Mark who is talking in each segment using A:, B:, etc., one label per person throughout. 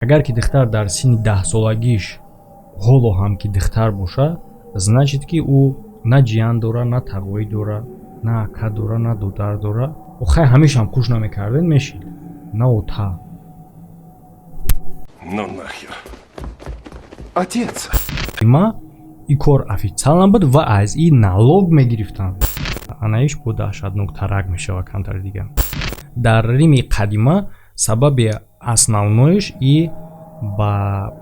A: Агар ки духтар дар синни 10-солагиш ҳоло ҳам ки духтар боша, значит, ки ӯ на ҷиян дора, на тағоӣ дора, на ака дора, на додар дора. Охай, ҳамешам хуш намекарден, мешид на ота.
B: Ну нахер. Отец.
A: Ма ин кор официально буд ва аз ин налог мегирифтанд. Анаиш бо даҳшатноктарак мешавад камтари дига. Дар Рими қадима сабаби основной ш и ба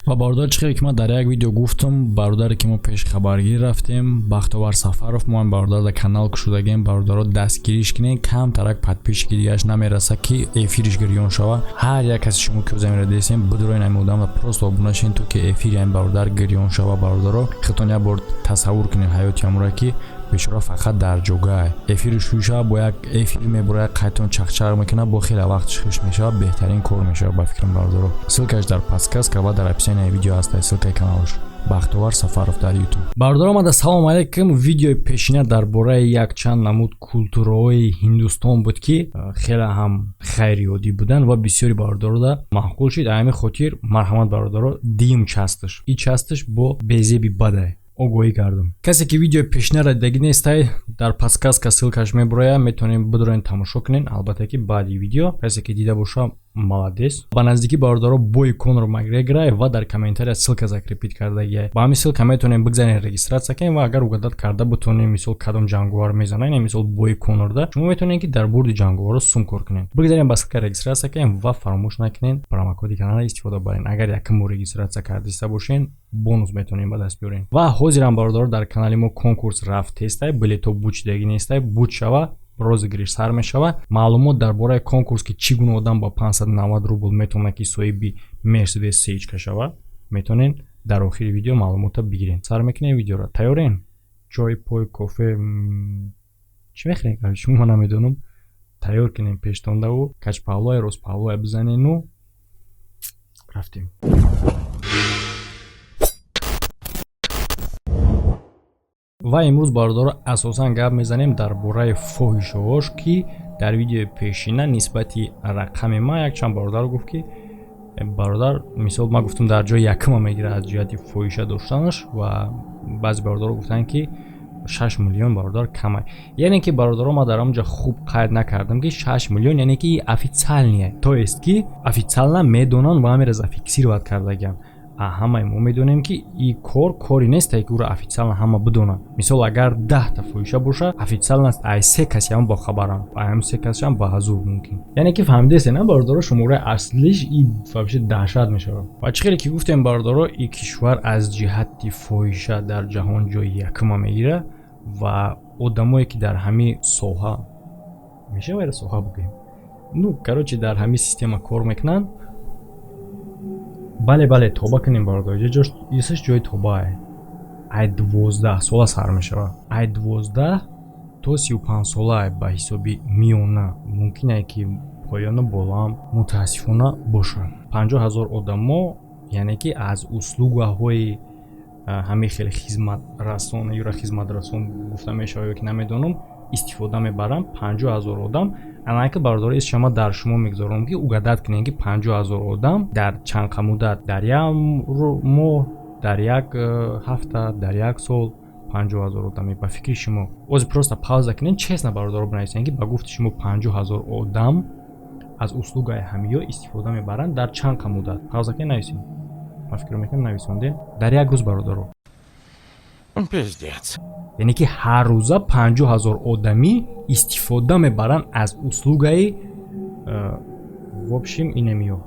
C: Ва, бародар, чӣ хеле ки ман дар як видео гуфтам, бародаре ки мо пеш хабаргирӣ рафтем, Бахтовар Сафаров, мо ҳам бародар дар канал кушодагем. Бародаро, дастгириш кунед. Камтарак подписчики дигараш намераса, ки эфириш гирён шава. Ҳар як каси шумо ки замира десем, бидуроин ҳамин одамро, просто обуна шин, то ки эфири ҳамин бародар гирён шава. Бародаро, худтон як бор тасаввур кунед ҳаёти ҳамура, ки бечора фақат дар ҷогай эфири шӯй шава, бо як эфир мебура, як қайтон чақчақ мекунад, бо хеле вақтш хуш мешавад, беҳтарин кор мешавад ба фикрам. Бародаро, ссылка ш дар подсказка ва дар описанияи видео ҳаст, ссылка и каналаш, Бахтовар Сафаров дар Ютуб.
A: Бародаро омада, салом алейкум. Видеои пешина дар бораи якчанд намуд культураҳои Ҳиндустон буд, ки хеле ҳам ғайриоддӣ буданд ва бисёри бародарода маъқул шуд. Ҳамин хотир марҳамат, бародаро, дуюм часть ш, и часть ш бо безеби бадай огоҳӣ кардам. Касе ки видеои пешинаро дидагӣ нестай, дар подсказка ссылка ш мебурояд, метавонем бидуроен, тамошо кунен. Албатта, ки баъди видео касе ки дида боша, молодец. Ба наздикӣ, бародаро, бои Конор Макгрегора ва дар комментария ссылка закрепить кардагия. Ба ҳамин ссылка метавонем бигзарен, регистрация кунем ва агар угадать карда бутонем, мисол, кадом ҷанговар мезана, ин мисол бои Конорда, шумо метавонед, ки дар бурди ҷанговарро сум кор кунед. Бигзарем, ба ссылка регистрация кунем ва фаромӯш накунед, промокоди канала истифода барен. Агар якум бор регистрация кардиста бошен, бонус метавонем ба даст биёрем. Ва ҳозирам, бародаро, дар канали мо конкурс рафтестай, билето бучидагӣ нестай, буч шава, розыгрыш сар мешавад. Маълумот дар бораи конкурс, ки чӣ гуна одам ба 590 рубл метавонад, ки соҳиби Мерседес сечка шавад, метавонед дар охири видео маълумотро бигиред. Сар мекунем видеоро. Тайёрем? Чой, пой, кофе, чӣ мехӯрем шумо, ман намедонам. Тайёр кунем пештондаву качпаҳлӯя, ростпаҳлӯя бизанену рафтем. Ва имрӯз, бародаро, асосан гап мезанем дар бораи фоҳишаҳош, ки дар видеои пешина нисбати рақами ман якчанд бародар гуфт, ки бародар, мисол, ман гуфтам, дар ҷои якума мегирад аз ҷиҳати фоҳиша доштанаш. Ва баъзе бародаро гуфтанд, ки 6 миллион, бародар, камай. Яъне ки, бародаро, ман дар онҷа хуб қайд накардам, ки 6 миллион, яъне ки официальный, то есть ки официально медонанд ва ҳамеро зафиксировать кардагианд. Ҳамаи мо медонем, ки и кор коре нестае, ки ӯро официально ҳама бидонанд. Мисол, агар 10-та фоҳиша боша, официально ай се каси ҳам бохабаранд, ай се касиам ба ҳазур мумкин. Яъне ки фаҳмидесте, на, бародаро, шумораи аслиш и вообще даҳшат мешавад. Ва чӣ хеле ки гуфтем, бародаро, и кишвар аз ҷиҳати фоҳиша дар ҷаҳон ҷои якума мегирад ва одамое ки дар ҳамин соҳа, мешава соҳа бигӯем, ну, короче, дар ҳамин система кор мекунанд. Бале, бале, тоба кунем, бародар, исаш ҷои тобае. Ай 12 сола сар мешавад, ай 12 то 35 сола ба ҳисоби миёна. Мумкине, ки поёну болоам, мутаассифона, бошад. 50 000 одамо, яъне ки аз услуга ҳои ҳамин хеле хизматрасон, юра хизматрасон гуфта мешавад ё ки намедонам, истифода мебаранд 50 000 одам. Анака, бародаро, исшама дар шумо мегузорам, ки угадать кунем, ки 50 000 одам дар чанд муддат, дар як моҳ, дар як ҳафта, дар як сол 50 000 одаме, ба фикри шумо. Ози просто пауза кунем, честно, бародаро, бинависем, ки ба гуфти шумо 50 000 одам аз услуга и ҳамиё истифода мебаранд дар чанд муддат. Пауза кунем, нависем. Ман фикр мекунам, нависондем. Дар як рӯз, бародаро.
B: Пиздец.
A: Яъне ки ҳар рӯза 50 000 одамӣ истифода мебаранд аз услуга и в общем, инамиё.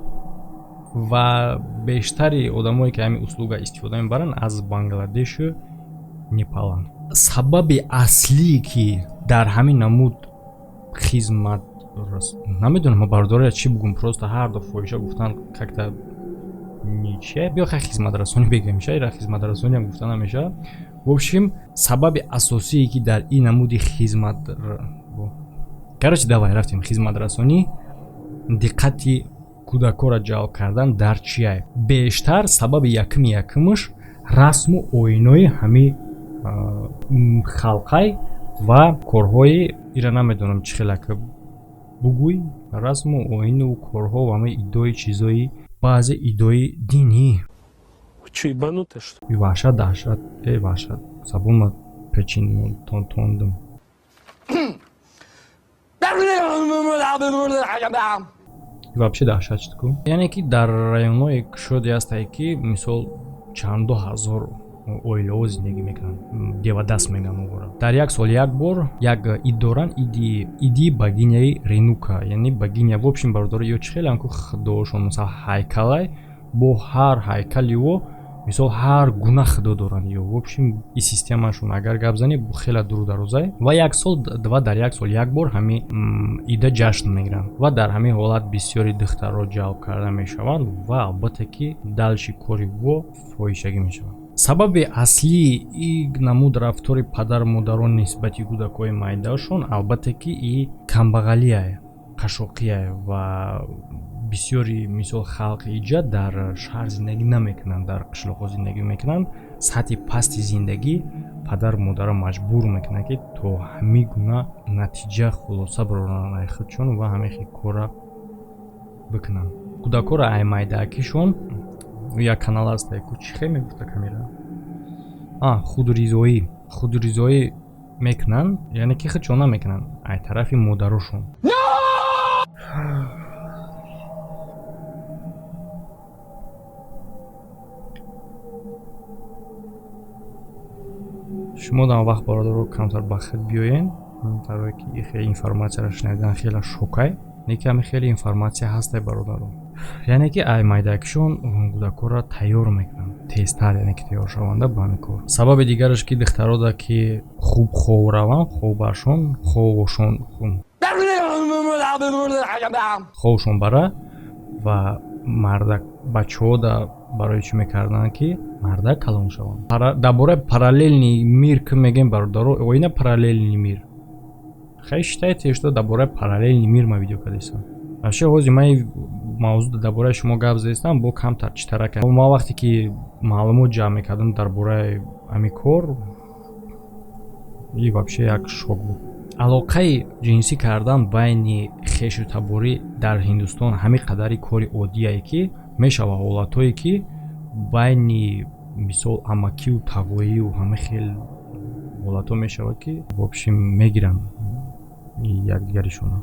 A: Ва бештари одамое, ки ҳамин услуга истифода мебаранд, аз Бангладешу Непаланд. Сабаби аслие, ки дар ҳамин намуд хизмат, намедонам, бародаря, чӣ бугум, просто ҳар ду фоҳиша гуфтан как-то ниче, биё хай, хизматрасонӣ бегӯем, шайра хизматрасониам гуфта намешавад. В общем, сабаби асосие, ки дар ин намуди хизмат, короче, давай рафтем, хизматрасонӣ диққати кӯдакҳоро ҷалб кардан дар чия? Бештар сабаби якуми якумаш расму оинои ҳамин халқай ва корҳои ира, намедонам, чӣ хелак бугӯй, расму оину корҳо ва ҳамаи идои чизои. Баъзе идои динӣ.
D: Чё, ебанутая, что ли?
A: И ваҳшат, даҳшат, э, ваҳшат, забонма печин тондум. Вообще даҳшат шуд ку. Яъне ки дар районҳое кушоде ҳастае, ки мисол чанду ҳазор оилаҳо зиндагӣ мекунанд, девадас мегӯянд онҳоро. Дар як сол як бор як ид доранд, иди богиняи Ренука, яъне богиня. В общем, бародаро, ё чӣ хеле ку худоошон, масалан, ҳайкалай бо ҳар ҳайкали ӯ, мисол, ҳар гуна худо доранд ё. В общем, и системашон, агар гап занӣ, хеле дуру дарозай. Ва як сол ва дар як сол як бор ҳами ида ҷашн мегиранд ва дар ҳамин ҳолат бисёри духтарро ҷалб карда мешаванд ва албатта ки дальше кори во фоҳишагӣ мешавад. Сабаби аслии и намуд рафтори падару модарон нисбати кӯдакҳои майдаашон, албатта ки, и камбағалие, қашоқие. Ва бисёри, мисол, халқи иҷа дар шаҳр зиндагӣ намекунанд, дар қишлоқҳо зиндагӣ мекунанд. Сатҳи пасти зиндагӣ падару модарро маҷбур мекунад, ки то ҳамин гуна натиҷа хулоса бароранд ай худшон ва ҳамин хел корра бикунанд. Кӯдакҳоро ай майдаакишон як канал аст, ку чӣ хел мегуфта камера, а худризоӣ мекунанд, яъне ки худшон намекунанд, ай тарафи модарошон. Шумо дар вақт, бародаро, камтар ба худ биёен, барое ки хеле информатсияро шунидан хеле шокай, не ки ҳами хеле информатсия ҳастай, бародаро. Яъне ки ай майдакишон кӯдакҳоро тайёр мекунанд тезтар, яъне ки тайёр шаванда ба ҳамин кор. Сабаби дигараш, ки духтарода ки хуб хоб раванд, хобашон хобшон бара. Ва мардак бачаҳода барои чӣ мекарданд, ки мардак калон шаванд. Дар бораи параллельный мир ки мегӯем, бародаро, оина параллельный мир хай считайте, что дар бораи параллельный мир ма видео кардастам. Вообще, ҳозир ман ин мавзӯъ дар бораи шумо гап задистам, бо камтар читара. Ман вақте ки маълумот ҷамъ мекардам дар бораи ҳамин кор, и вообще як шок буд. Алоқаи ҷинсӣ кардан байни хешу таборӣ дар Ҳиндустон ҳамин қадари кори оддие, ки мешавад ҳолатҳое, ки байни, мисол, амакию тағоию ҳама хел ҳолатҳо мешавад, ки в общем мегиранд якдигаришона.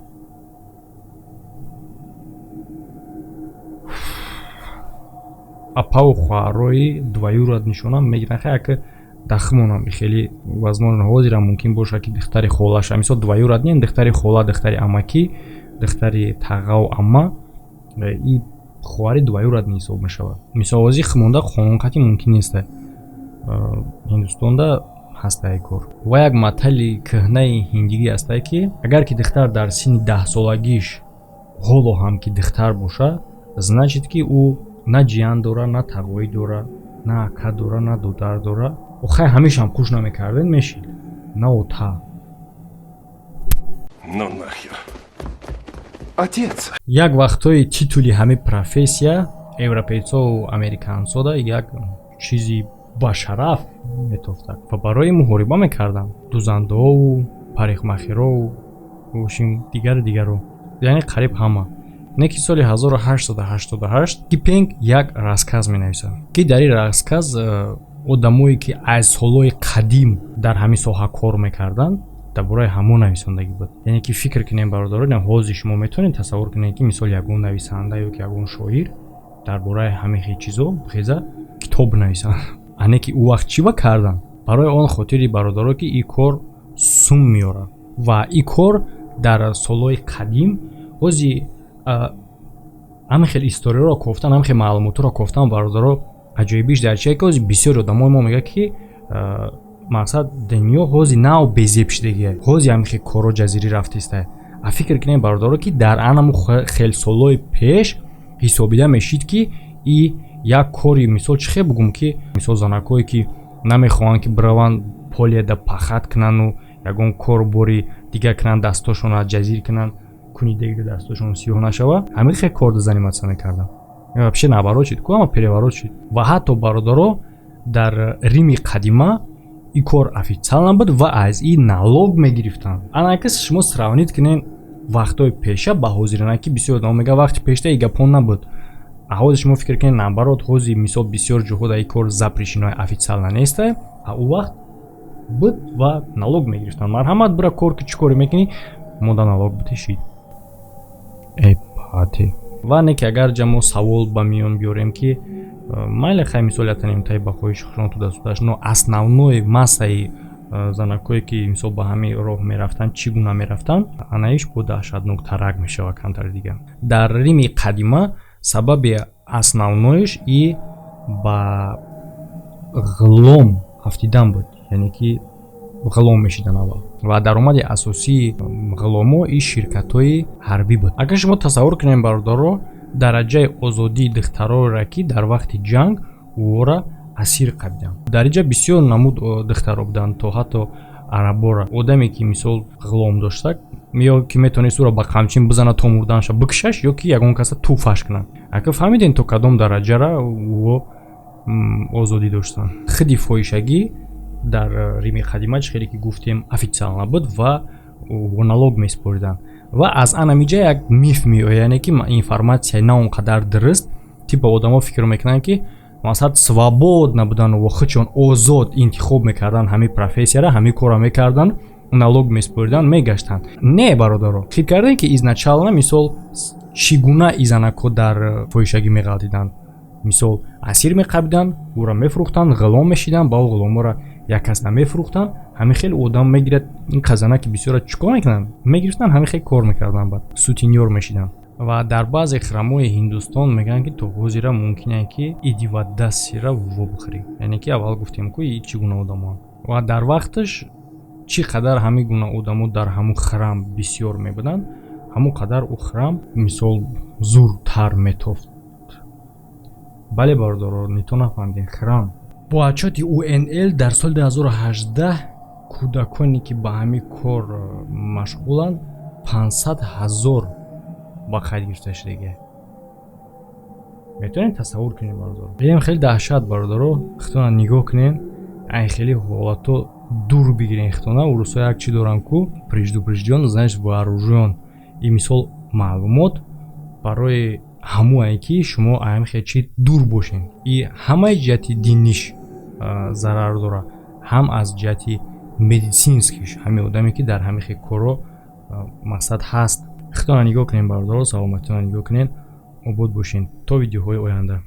A: Апаву хоҳарҳои двоюродныйшонам мегиранд. Хай, ака дахмонам хеле возможно ҳозирам мумкин бошад, ки духтари холаша, мисол, двоюродный, духтари хола, духтари амакӣ, духтари тағаву амма, и хоҳари двоюродный ҳисоб мешавад. Мисол, ҳозир химонда қонунқатӣ мумкин неста, Ҳиндустонда ҳастае кор. Ва як матали кӯҳнаи ҳиндигӣ ҳастае, ки агар ки духтар дар синни 10-солагиш ҳоло ҳам ки духтар боша, значит ки ӯ на ҷиян дора, на тағоӣ дора, на ака дора, на додар дора. Охай, ҳамешам хуш намекарден, мешид на ота.
B: Ну нахер. Отец!
A: Як вақтҳои титули ҳамин профессия европейцову американцода як чизи башараф метофтад ва барои муҳориба мекарданд дузандаову парикмахерову, в общем, дигару дигаро, яъне қариб ҳама. Не ки соли 1888 Кипенг як рассказ менависад, ки дар ин рассказ одамое, ки аз солҳои қадим дар ҳамин соҳа кор мекарданд, дар бораи ҳамон нависондагӣ буд. Яъне ки фикр кунем, бародарон, ҳозир шумо метавонед тасаввур кунед, ки мисол ягон нависанда ё ки ягон шоир дар бораи ҳамин хел чизо хеза китоб нависанд? Ане ки ӯ вақт чӣ ба карданд? Барои он хотири, бародаро, ки ин кор сум меорад ва ин кор дар солҳои қадим. Ҳозир ҳамин хел историяро кофтан, ҳамин хел маълумотҳоро кофтан, бародаро, аҷоибиш дар чие, ки ҳозир бисёри одамои мо мегӯяд, ки мақсад дунё ҳозир нав безеб шудагия, ҳозир ҳамин хел корҳо ҷазирӣ рафтиста. А фикр кунем, бародаро, ки дар анаму хел солҳои пеш ҳисобида мешид, ки и як кори, мисол, чӣ хел бугум, ки мисол занакҳое, ки намехоҳанд, ки бираванд поледа пахать кунану ягон корбори дигар кунанд, дастошонро ҷазир кунанд, куни дега дастошон сиёҳ нашава, ҳамин хел корда заниматься мекарданд. Вообще наоборот шид ку, ама переворот шид. Ва ҳатто, бародаро, дар Рими қадима ин кор официально буд ва аз ин налог мегирифтанд. Анакас шумо сравнить кунед вақтҳои пеша ба ҳозирана, ки бисёр одамон мегӯянд, вақти пешта и гапон набуд. Ҳози шумо фикр кунед, наоборот, ҳози мисол бисёр ҷоҳо дар ин кор запрещено, официально нестай, а ӯ вақт буд ва налог мегирифтанд. Марҳамат, бира, кор ки, чӣ коре мекунӣ, мода налог битешид. Эпате ва не ки агар ҷа мо савол ба миён биёрем, ки майли, хай, мисол, ятанем тай ба хоҳиши худшон туда-судаш, но основной массаи занакое ки мисол ба ҳамин роҳ мерафтанд, чӣ гуна мерафтанд, анаиш бо даҳшатноктарак мешавад камтари дига. Дар Рими қадима сабаби основной ш и ба ғулом афтидан буд, яъне ки ғулом мешидан аввал ва даромади асосии ғуломо и ширкатҳои ҳарбӣ буд. Агар шумо тасаввур кунем, бародаро, дараҷаи озодии духтароро, ки дар вақти ҷанг ӯро асир қабиданд. Дар инҷа бисёр намуд духтаро буданд, то ҳатто арабора. Одаме ки мисол ғулом дошта, ё ки метавонист ӯро ба қамчин бизана то мурданша, бикушаш, ё ки ягон каса туфаш кунад. Ака, фаҳмидем, то кадом дараҷара ӯ озодӣ доштанд. Хиди фоҳишагӣ дар Рими қадима, чӣ хеле ки гуфтем, официально буд ва налог месупориданд. Ва аз анамиҷа як миф меояд, яъне ки информатсия на он қадар дуруст. Типа одамо фикр мекунанд, ки масалан свободно будан ва худшон озод интихоб мекарданд ҳамин профессияра, ҳамин корро мекарданд, налог месупориданд, мегаштанд. Не, бародаро, фикр кардем, ки изначально мисол чӣ гуна изанакҳо дар фоҳишагӣ меғалтиданд. Мисол, асир меқабиданд, ӯро мефурӯхтанд, ғулом мешиданд, ба ӯ ғуломоро як кас намефурӯхтанд. Ҳамин хел одам мегирад ин қазана, ки бисёра чӣ кор мекунанд, мегирифтанд, ҳамин хел кор мекарданд, баъд сутенёр мешиданд. Ва дар баъзе храмҳои Ҳиндустон мегӯянд, ки то ҳозира мумкине, ки идивадасира во бихӯрӣ. Яъне ки аввал гуфтем ку, чӣ гуна одамоанд ва дар вақташ чӣ қадар ҳамин гуна одамо дар ҳамун храм бисёр мебуданд, ҳамон қадар ӯ храм мисол зуртар метофт. Бале, бародаро, нито нафаҳмидем, храм. Бо отчёти УНЛ дар соли 2018 кӯдаконе ки ба ҳамин кор машғуланд, 500 ҳазор ба қайд гирифта шудагия. Метавонед тасаввур кунед, бародаро? Бинем, хеле даҳшат, бародаро. Худтона нигоҳ кунед, айн хеле ҳолатҳо дур бигирен худтона. Урусҳо як чӣ доранд ку: предупреждён, значит вооружён. И мисол маълумот барои ҳамое ки шумо аями хел чӣ дур бошед. И ҳамаи ҷиҳати диниш зарар дорад, ҳам аз ҷиҳати медицинский ш. Ҳамин одаме ки дар ҳамин хел корро мақсад ҳаст. Худтона нигоҳ кунед, бародаро, саломатитона нигоҳ кунед, обод бошед то видеоҳои оянда.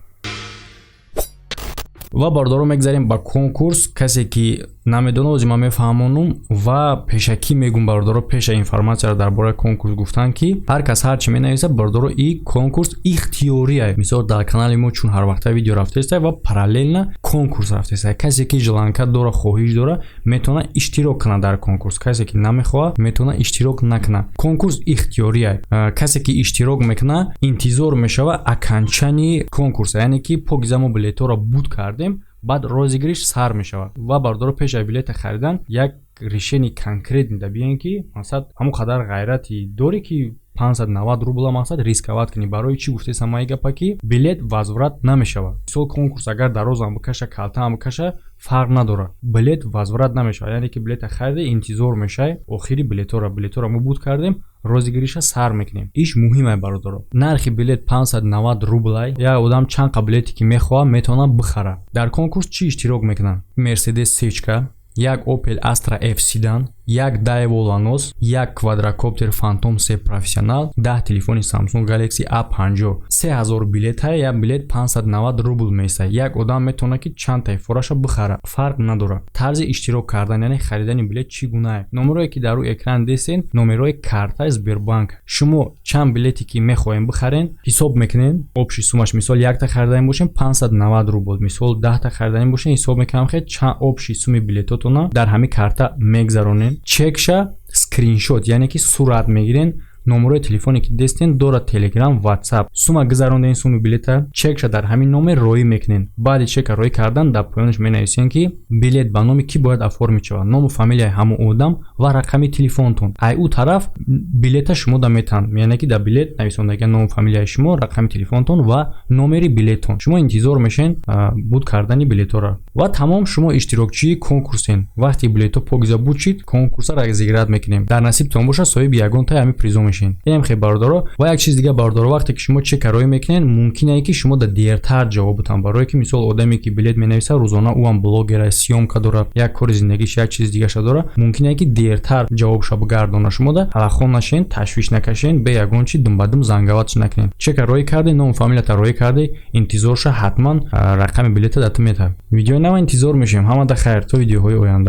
C: Ва, бародаро, мегзарем ба конкурс. Касе ки намедонад, ози ман мефаҳмонум ва пешакӣ мегум, бародаро. Пеша информатсияро дар бораи конкурс гуфтан, ки ҳар кас ҳар чӣ менависад, бародаро, и конкурс ихтиёрия. Мисол, дар канали мо чун ҳар вақта видео рафтеста ва параллельно конкурс рафтеста, касе ки желание дора, хоҳиш дора, метавонад иштирок кунад дар конкурс. Касе ки намехоҳад, метавонад иштирок накунад. Конкурс ихтиёрия. Касе ки иштирок мекунад, интизор мешавад окончании конкурса, яъне ки покиза мо билетҳоро буд кардем, баъд розыгрыш сар мешавад. Ва, бародаро, пеш аз билета харидан як решение конкретный да биёен, ки мақсад ҳамон қадар ғайрати дорӣ, ки 590 рубла мақсад рисковать кунӣ. Барои чӣ гуфтесам ай гапа, ки билет возврат намешавад. Мисол, конкурс агар дарозам бикаша, калтаам бикаша, фарқ надорад, билет возврат намешавад. Яъне ки билета харида, интизор мешавӣ охири билетҳоро. Билетҳоро мо буд кардем, розыгрыш а сар мекунем. Иш муҳимай, бародаро. Нархи билет 590 рублай. Як одам чанд қа билете ки мехоҳад, метавонад бихарад. Дар конкурс чӣ иштирок мекунанд? Мерседес сечка, як Opel Astra F седан, як Daewoo Lanos, як квадрокоптер Phantom 3 Professional, 10 телефони Samsung Galaxy A50. 3000 билет ҳай, як билет 590 рубл меистад. Як одам метавонад, ки чанд тайфораша бихарад, фарқ надорад. Тарзи иштирок кардан, яъне харидани билет, чӣ гунае? Номерое ки дар рӯи экран дестен, номерҳои картаи Сбербанк. Шумо чанд билете ки мехоҳем бихарен, ҳисоб мекунен общий суммаш. Мисол, якта хариданӣ бошем, 590 рубл. Мисол, 10-та хариданӣ бошем, ҳисоб мекунам, хе чанд общий сумми билетотона дар ҳамин карта мегзаронен. Чекша скриншот, яъне ки сурат мегирен. Номерои телефоне ки дестен дорад, Телеграм, Ватсап, сума гузаронден, суми билета, чекша дар ҳамин номер роӣ мекунен. Баъди чека роӣ кардан, дар поёнаш менависен, ки билет ба номи кӣ бояд оформить шавад, ному фамилияи ҳамон одам ва рақами телефонтон. Ай ӯ тараф билета шумо да метаҳанд, яъне ки дар билет нависондага ному фамилияи шумо, рақами телефонтон ва номери билеттон. Шумо интизор мешен буд кардани билетҳоро ва тамом, шумо иштирокчии конкурсен. Вақте билетҳо покиза буд шид, конкурса разыграть мекунем. Дар насибтон бошад, соҳиби ягон таи ҳамин призо мешавед.
A: мешавед. Инам хел, бародаро. Ва як чиз дига, бародаро: вақте ки шумо чека роӣ мекунед, мумкине, ки шумо да дертар ҷавоб бутан, барое ки, мисол, одаме ки билет менависа, рӯзона ӯам блогера, съёмка дора, як кори зиндагиш, як чизи дигаша дора, мумкине, ки дертар ҷавобша бигардона. Шумо да ҳалахон нашен, ташвиш накашен, бе ягон чи думбадум занговатш накунед. Чека роӣ кардӣ, ному фамилията роӣ кардӣ, интизорша, ҳатман рақами билета да ту метавад. Видеои нава интизор мешавем. Ҳамада хайр, то видеоҳои оянда.